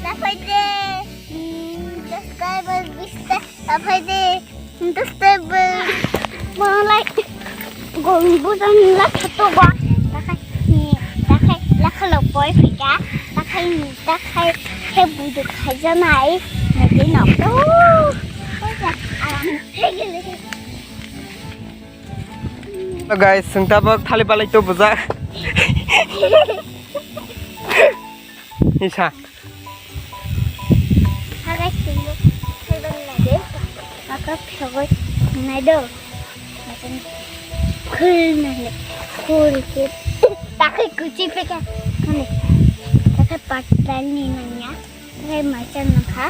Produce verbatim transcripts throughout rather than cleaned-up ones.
Laphai de, hmm, subscriber bista, laphai de, hmm, subscriber. Mo lai, gong bujang la khato ba. Takai, hmm, takai, la khalo poi phika. Takai, hmm, takai, he budu khajanai. Nadi nok to. Oja, aram. Hello guys, sengtabok thali balai to bujak. Isa. Hagai singbo, khaiban nai de, maka phagoi nai do. Khul nai, khul ke, takai kuchi peka, khane, takai patla ni nanya, takai mai chan nangkha,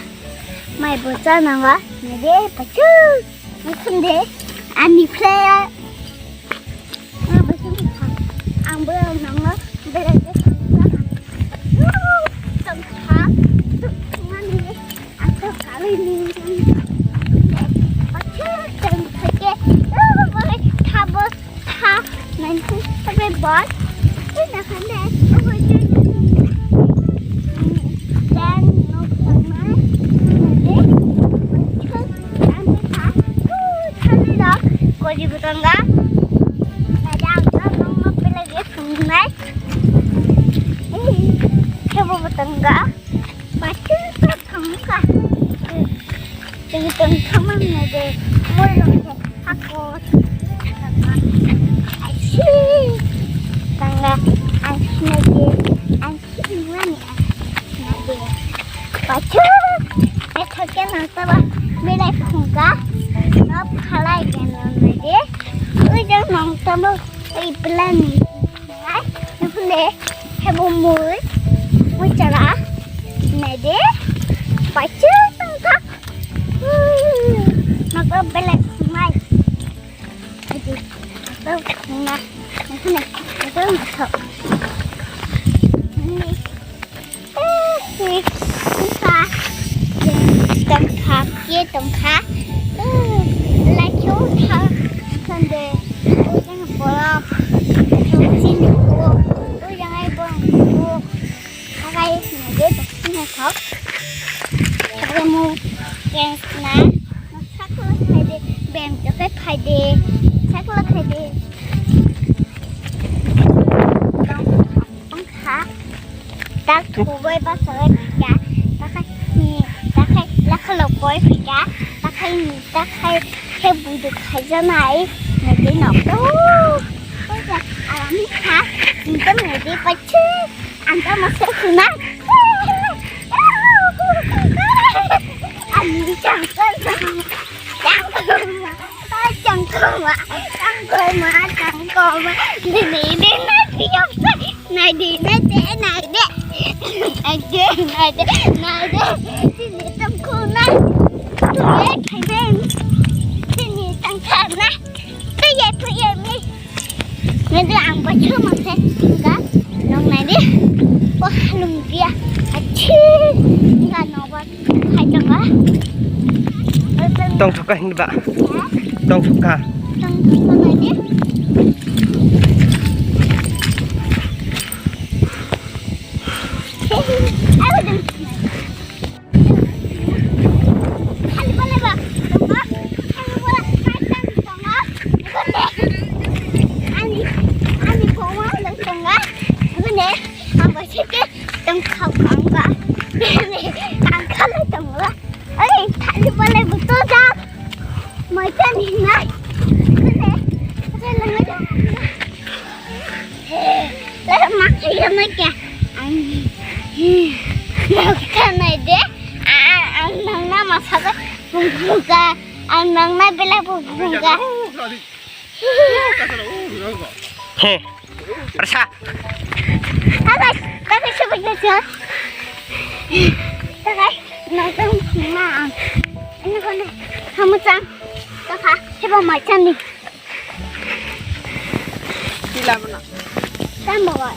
mai bo chan nangwa, nai de, pachu, nai khun de, ani play. Ang bo tongkha. Ang bo nangno belai khe tongkha. Tongkha. Tongmani ang to kali ni. Pacha tongkha ke. Bai thabo tha. Nanti sabe bol. Ina khande. Dan no khana. Ang bwkha, thani rok, kori bwtanga. Nada ang to nongma belai ye sungnai. Khebo bwtanga. Pachu to thangka. Tei tong thamang nade. Moi rok se hakor. Achi. Tanga. Ang sinade. Ang Pachu, e thoke nang tabo belai phungka, no phalai gano nai de. Ui jang nang tabo, ui plan ni nai, nukle, hebo mui, mui chara, nai de. Pachu tongkha, nokbo belai phungnai. Adi, nokbo phungnai, nokbo nai, nokbo nai. Tongkha, tongkha, ye tongkha. Laikyo tha, sande, ujang borok, chini ko, ujang ai borok ko, hagai sini de, sini ko. Hagai mu, kensna, sakla khaide, bem jokai khaide, sakla khaide. Tongkha. Tak thubai ba sagai phika, takai ni, takai lakhalo koi phika, takai ni, takai khe budu khaijanai, nadi nok to. Koi ja, arami kha, nita nadi pachu, anta masuk sunai. Ani changkar, changkar. Changkoma, changkoma, changkoma. Nini, nini, nai piyok. Nai di, nai de, nai de. Nai de, nai de, nai de. Nini changkoma. Tuye khaiden. Nini changkoma. Tuye, tuye mi. Nede ang pachu mangse ga nong nai de. Wah, lung dia. Achi. Ga nong ba. Hai tong ga. Tong thoka hin ba. Ha? Tong thoka. Tong thoka nai de. Ayo dong. Lama kaya ma kya? Ang, ang kanai de. Ang, ang nang na masa ko bungka. Ang nang na bela bungka. He. Rasa. Takai, takai sebagai siya. Takai, nang tang ma. Ini kau ni, kamu tang. Takai, coba macam ni. Sila mana? Tamo ba.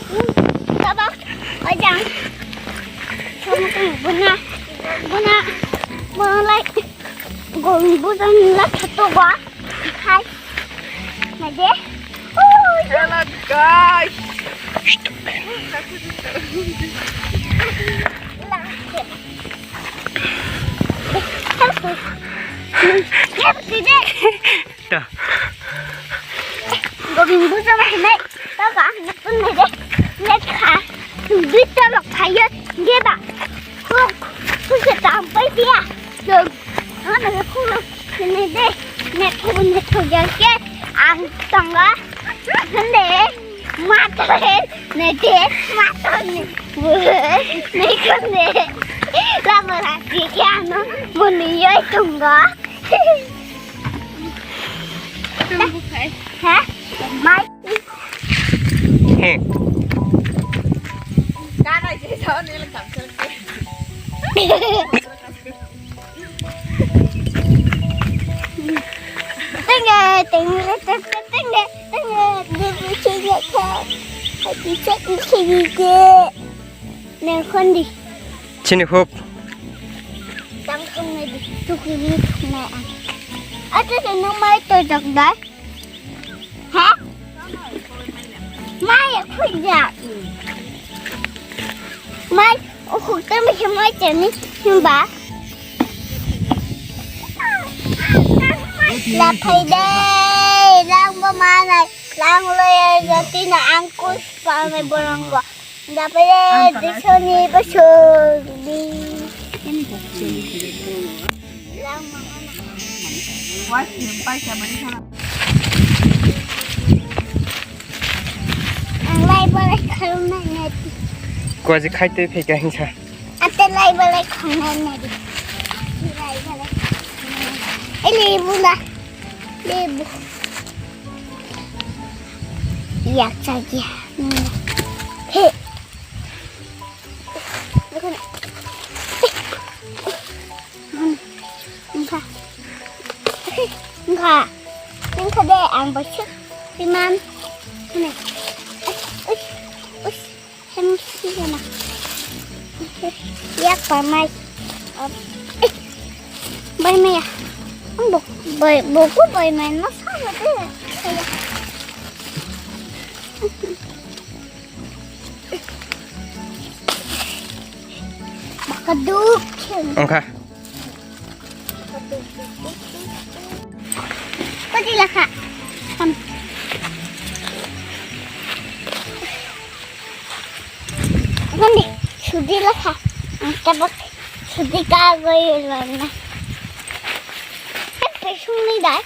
Tabak. Ojang. Kamu tu buna. Buna. Buna lai. Gong bujang la satu ba. Hai. Nade. Oh, hello guys. Lah. Ta. Gobin bujo ma hinai. Ta ka na tun ne de. Ne kha. Dui ta lok phayo. Ge ba. Khuk. Khuk se tam pai dia. Dong. Ano khuk. Ne de. Ne khuk ne khuk ya ke. Ang tong ga. Hande. Mato he, ne te, mato ne. Ne kone. La mara ti kya no, muni yoi tunga. Tumbu khai. Ha? Mai. He. Kana je sa ne la kam chal ke. Chini khup. Tang thungnai di, tukuni thungnai ang. Ate tini mai to jak dai. Ha? Mai khujak. Mai, ukhuk tei mese mai teni himba. La phai de, lang bo manai, lang lo ya jati na angkus pa me borang bo. Da phai de, disoni basoni. Ang lai balai kharwng nai nai. Kwaji khai tei phaikha hingsa. Ate lai balai kharwng nai nai di. Lai balai. Eh, lebu na. Lebu. Yak chagi. He. Wngkha. Wngkha. Wngkha de, ang bo suk. Piman. Hwnwi. Ush, ush. Hem si gana. Yak pa mai. Bai maya. Ang bo, bai, bo ko bai mai no sa de. Makaduk. Wngkha. Kodi lakha. Ham. Nani, sudi lakha. Ang tabak sudi ka goi lana. Hep sung ni dai.